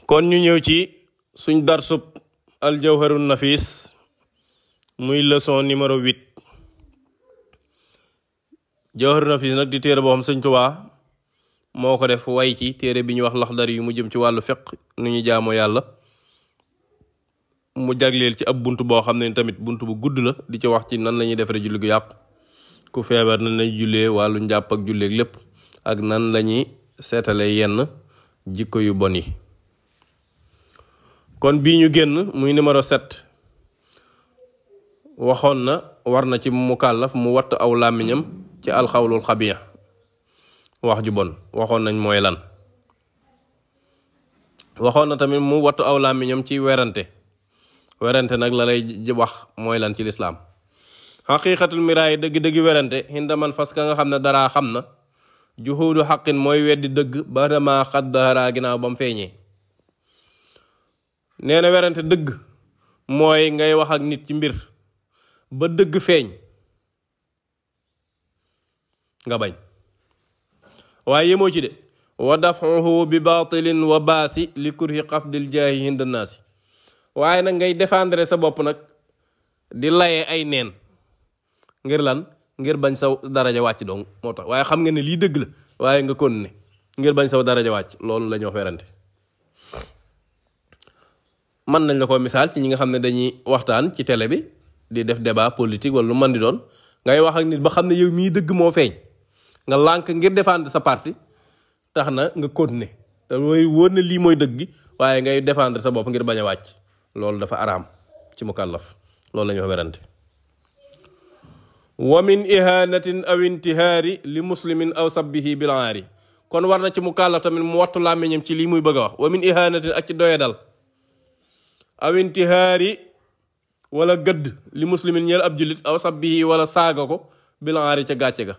kon ñu ñëw ci suñ darsub aljawharun nafis muy leçon numéro 8. jawharun nafis nag di téere boo xam Sëñ Tuubaa moo ko def way ci téere bi ñu wax laxdar yu mu jëm ci wàllu fiq nu ñu jaamoo yàlla, mu jagleel ci ab bunt boo xam ne tamit bunt bu gudd la di ci wax ci nan la ñuy defaree julli gu yàqu, ku feebar nan lañuy jullee, wàllu njàpp ak julleeg lépp, ak nan la ñuy seetalee yenn jikko yu bon yi. kon bii ñu génn muy numéro 7 waxoon na war na ci mukallaf mu watt aw làmmiñam ci alxawlul xabiya, wax ju bon waxoon nañ mooy lan. waxoon na tamit mu wattu aw làmmiñam ci werante nag la lay wax mooy lan ci lislaam. xaqiiqatul miraay dëgg-dëgg werante hinda man fas ka nga xam ne daraa xam na juhuudu xaqin mooy weddi dëgg ba dama xat daraa ginnaaw ba mu feeñee. nee na werante dëgg mooy ngay wax ak nit ci mbir ba dëgg feeñ nga bañ, waaye yemoo ci de wa dafuhu bi baatilin wa baasi li kurhi xafdil jaahi hinda naasi. waaye nag ngay défendre sa bopp nag di layee ay neen ngir lan, ngir bañ saw daraja wàcc dong moo tax. waaye xam nga ne lii dëgg la waaye nga kon ne ngir bañ saw daraja wàcc, loolu la ñu wax werante. mën nañ la ko misaal ci ñi nga xam ne dañuy waxtaan ci télé bi di def débat politique wala lu mën di doon, ngay wax ak nit ba xam ne yow mii dëgg moo feeñ nga lànk ngir défendre sa parti, tax na nga continuer te mooy wóor na lii mooy dëgg gi, waaye ngay défendre sa bopp ngir bañ a wàcc. loolu dafa araam ci mukallaf, loolu la ñuy wax werante. wa min ihanatin aw intihaari li muslimin aw sabbihi bil aari. kon war na ci mukallaf tamit mu wattu làmmiñam ci lii muy bëgg a wax. wa min ihanatin ak ci doyadal, aw intihaari wala gëdd li muslimin ñeel ab jullit, aw sabbihi wala saaga ko bil aari ca gàcce ga.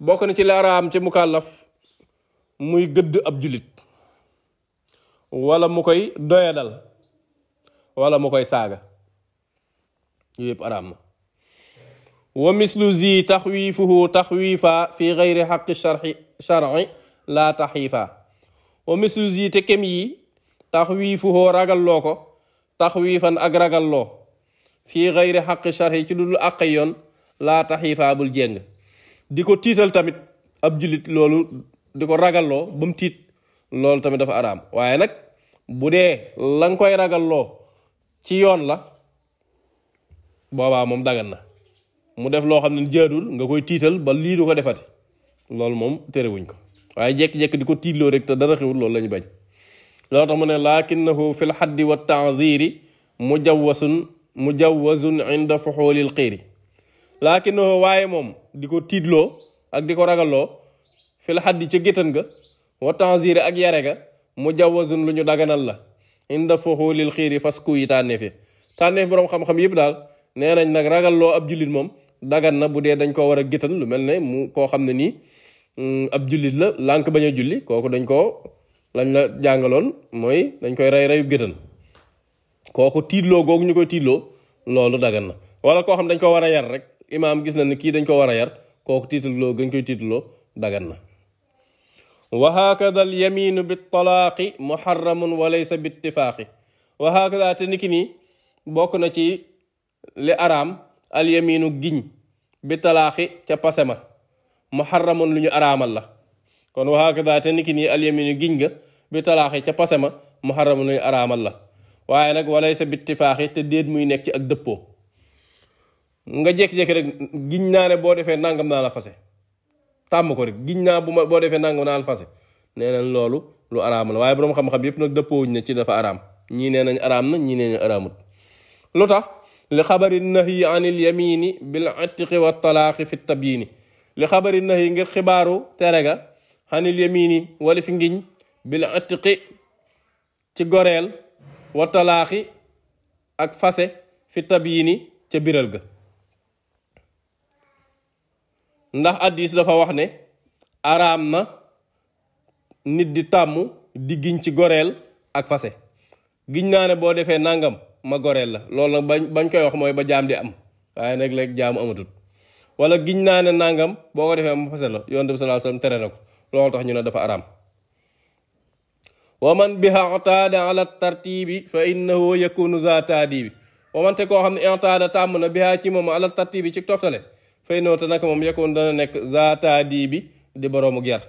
bokk na ci li araam ci mukallaf muy gëdd ab jullit wala mu koy doyadal wala mu koy saaga, yooyu yëpp araam na. wa mislu zi taxwiifuhu taxwiifa fi gayri xaqi sharci laa taxiifa. wa mislu zi te kem yi taxwiifuhu ragalloo ko taxwiifan ak ragalloo fi gayri xaqi sharci ci dul àq yoon laa taxiifa bul jéng. di ko tiital tamit ab jullit, loolu di ko ragalloo ba mu tiit, loolu tamit dafa araam. waaye nag bu dee la nga koy ragalloo ci yoon la, boobaa moom dagan na. mu def loo xam ne jaadul nga koy tiital ba lii du ko defati, loolu moom terewuñ ko. waaye jekki-jekki di ko tiitloo rek te dara xewul, loolu la ñu bañ. loolu tax mu ne lakinnahu fi lxaddi wa taadiri mujawazun inda fuxulil xiiri. lakinnahu waaye moom di ko tiitloo ak di ko ragalloo fil xaddi ca géttan ga wa taadiri ak yare ga mujawazun lu ñu daganal la inda fuxulil xiiri fas ku yi tànneefe boroom xam-xam yëpp daal nee nañ nag ragalloo ab jullit moom dagan na bu dee dañ ko war a géttan, lu mel ne mu koo xam ne nii ab jullit la lànk bañ a julli, kooku dañ koo lañ la jàngaloon mooy dañ koy rey géttan. kooku tiitloo googu ñu koy tiitloo loolu dagan na. wala koo xam dañ ko war a yar rek, imaam gis na ne kii dañ ko war a yar, kooku tiitloo gañ koy tiitloo dagan na. wa hakada al yaminu bi talaaqi muharramun wa laysa bi ittifaaqi. wa hakada te niki nii bokk na ci li araam al yaminu giñ bi talaaxi ca pase ma muharramun lu ñu araamal la. kon wa hakada te niki nii al yaminu giñ nga bi talaaxi ca pase ma muharramun lu ñu araamal la. waaye nag wa laysa bi ittifaaxi te déet muy nekk ci ak dëppoo. nga jékki-jékki rek giñ naa ne boo defee nangam naa la fase, tàmm ko rek giñ naa boo defee nangam naa la fase, nee nañ loolu lu araam la. waaye boroom xam-xam yépp nag dëppoowuñ ne ci dafa araam, ñii nee nañ araam na, ñii nee nañ araamut. lu tax? li xabari nahyi anil yamini bil ittiqi wa talaaqi fi tabyini. li xabari nahyi ngir xibaaru tere ga anil yamini wala fi ngiñ bil ittiqi ci goreel wa talaaxi ak fase fi tabyini ca biral ga. ndax addis dafa wax ne araam na nit di tàmm di giñ ci goreel ak fase. giñ naa ne boo defee nangam ma goreel la, loolu nag bañ koy wax mooy ba jaam di am, waaye nag léegi jaamu amatul. wala giñ naa ne nangam boo ko defee ma fase la, yonent bi sallallahu alayhi wasallam tere na ko, loolu tax ñu ne dafa araam. wa man biha ataada ala tartibi fa innahu yakunu za taadibi wa man te koo xam ne ataada tàmm na biha ci moom ala tartibi ci toftale fa innahu te naka moom yakunu dana nekk za taadibi di boroomu ger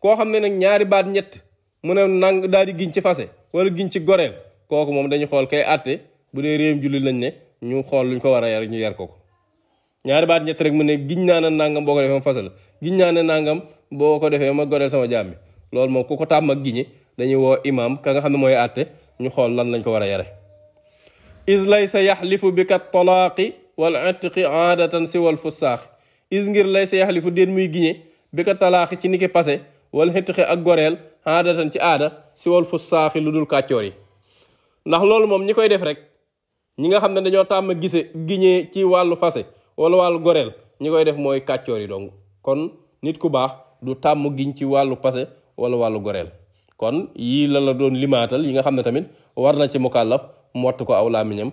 koo xam ne nag ñaari baat ñett mu ne nang daal di giñ ci fase wala giñ ci goreel kooku moom dañu xool kay àtte bu dee réewum julli lañ ne ñu xool luñ ko war a yar ñu yar ko ñaari baat ñett rek mu ne giñ naa ne nangam boo ko defee ma fase la giñ naa ne nangam boo ko defee ma goreel sama jaam bi loolu moom ku ko tàmm ak giñi dañuy woo imam ka nga xam ne mooy àtte ñu xool lan lañ ko war a yare is laysa yaxlifu bi kat talaaqi wal itqi aadatan siwal fusaaxi is ngir laysa yaxlifu déet muy giñe bi kat talaaqi ci niki passé wal itqi ak goreel aadatan ci aada siwal fusaaxi lu dul kàccoor yi ndax loolu moom ñi koy def rek ñi nga xam ne dañoo tàmm gise giñee ci wàllu fase wala wàllu goreel ñi koy def mooy kàccoor yi dong kon nit ku baax du tàmm giñ ci wàllu passé wala wàllu goreel kon yii la doon limaatal yi nga xam ne tamit war na ci mukallaf mott ko aw làmmiñam